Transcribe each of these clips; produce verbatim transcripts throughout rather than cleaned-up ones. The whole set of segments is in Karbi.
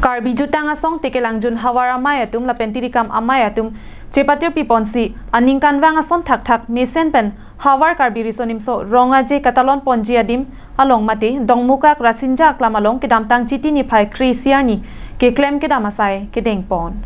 Karbi Jutang Asong Tekelangjun Havar Amei atum lapen Tirikam Amei atum chepatirpi ponsi aningkanvang ason thakthak mesen pen Havar Karbi Riso Nimso Rong Aje katalon ponji adim along mate Dongmukak Rasinja Aklam along kedamtang Chiti niphai kre-isi arni keklem kedam asai kedeng pon.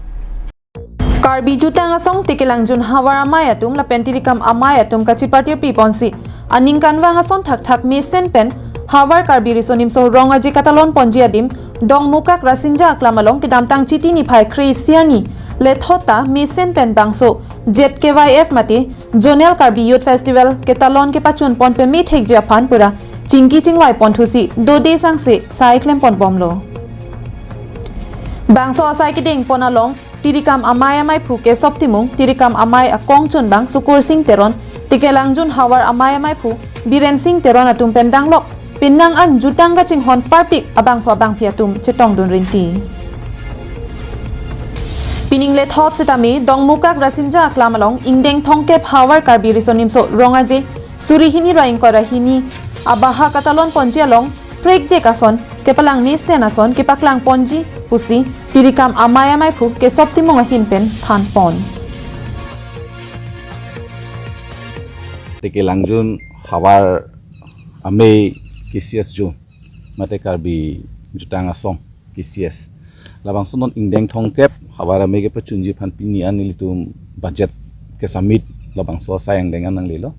Karbi Jutang Asong Tekelangjun Havar Amei atum lapen Tirikam Amei atum kachepatirpi ponsi aningkanvang ason thakthak mesen pen Havar Karbi Riso Nimso Rong Aje katalon ponji adim Dongmukak Rasinja Aklam along kedamtang Chiti niphai kre-isi arni lethot ta mesen pen bangso Z K Y F mate Zonal Karbi Youth Festival ketalon kepachun pon peme thekji aphan pura chingki chingvai ponthusi dode sangse sai klem pon bomlo. Bangso asai kedeng pon along Tirikam Amei ameiphu Kesop Timung, Tirikam Amei akongchunbang Sukur Sing Teron, Tekelangjun Havar Amei ameiphu Biren Sing Teron atum pen danglok penang an jutang kachinghon parpik abangphu abangphi atum chetongdun rinti. Pining lethot sitame Dongmukak Rasinja Aklam along ingdeng thomkep Havar Karbi Riso Nimso Rong Aje suri hini ra ingkoi ra hini abaha katalon ponji along prekjek ason kepalang mesen ason kepaklang ponji pusi Tirikam Amei ameiphu Kesop Timung ahin pen than pon. Tekelangjun Havar Amei K C S Jun mate Karbi Jutang Asong K C S. Labangso non ingdeng thomkep Havar Amei kepachunji aphan pini an nelitum budget kesubmit labangso asai angdeng an nanglelo.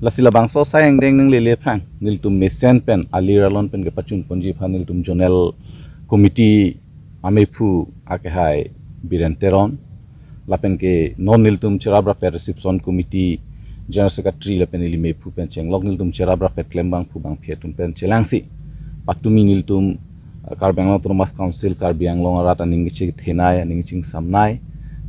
Lasi labangso asai angdeng nanglele aphrang nelitum mesen pen alir alon pen kepachun ponji aphan nelitum zonal committee ameiphu akehai Biren Teron lapen ke non nelitum cherap rapet reception committee general secretary lapen ili meiphu pen chenglok nelitum cherap rapet klembangphu bangphi atum pen chelangsi patumi nelitum, eh, Karbi Anglong Autonomous Council, Karbi Anglong arat aning kachethenei, aning kachingsamnei,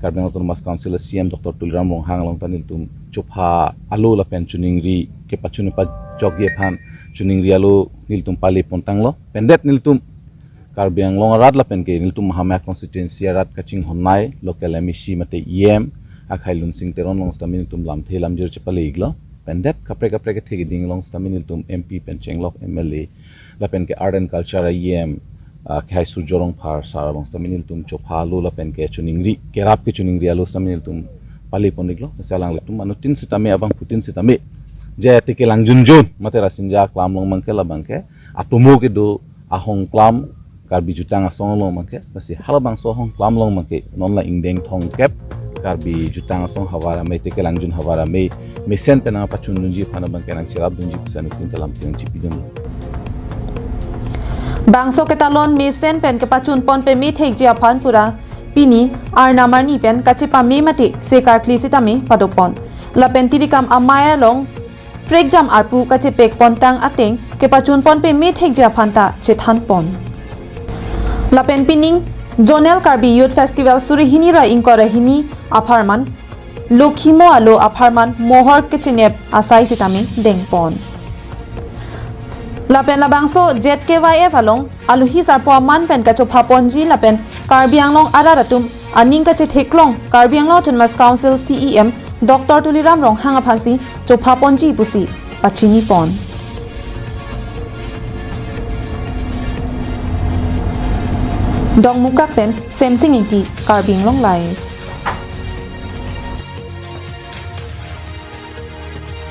Karbi Anglong Autonomous Council C E M Doctor Tuliram Ronghang along ta nelitum chopha alo lapen choningri kepachun pachokji aphan choningri alo nelitum pale pontanglo. Pendet nelitum Karbi Anglong arat lapen ke nelitum Mahamaya constituency arat kachinghonnei local M A C mate E M akhai Lunsing Teron along sitame nelitum lamthe lamjir chepale-iklo. Pendet kaprek kaprek kethe keding along sitame nelitum M P pen chenglok M L A lapen ke Art and Culture E M, ah, akhai Surjya Rongphar sar along sitame nelitum chopha alo lapen ke choningri kerap kechoningri alo sitame nelitum pale pon-iklo. Lasi alanglitum anuttin sitame abangphutin sitame je Tekelangjun Jun mate Rasinja Aklam along abangke labangke atomo kedo ahongklam Karbi Jutang Asong along abangke, lasi halabangso ahongklam along abangke non la ingdeng thomkep Karbi Jutang Asong Havar Amei Tekelangjun Havar Amei mesen pen nangpachundunji aphan abangke nangcherapdunji pusi anuttin ta lamthe nangchipidunlo. Bangso ketalon mesen pen kepachun pon peme thekji aphan pura pini arnam arni pen kachepame mate sekarkli sitame padopon. Lapen Tirikam Amei along prekjam arpu kachepek pontang ateng kepachun pon peme thekji aphan ta chethan pon. Lapen pining Zonal Karbi Youth Festival suri hini ra ingkoi ra hini apharman Lokhimo alo apharman mohor kechinep asai sitame deng pon. Lapen labangso Z K Y F along alohi sarpo aman pen kachopha ponji lapen Karbi Anglong arat atum aning kachetheklong Karbi Anglong Autonomous Council C E M Doctor Tuliram Ronghang aphansi chopha ponji pusi pachini pon. Dongmukak pen Semsing Ingti, Karbi Anglong Live.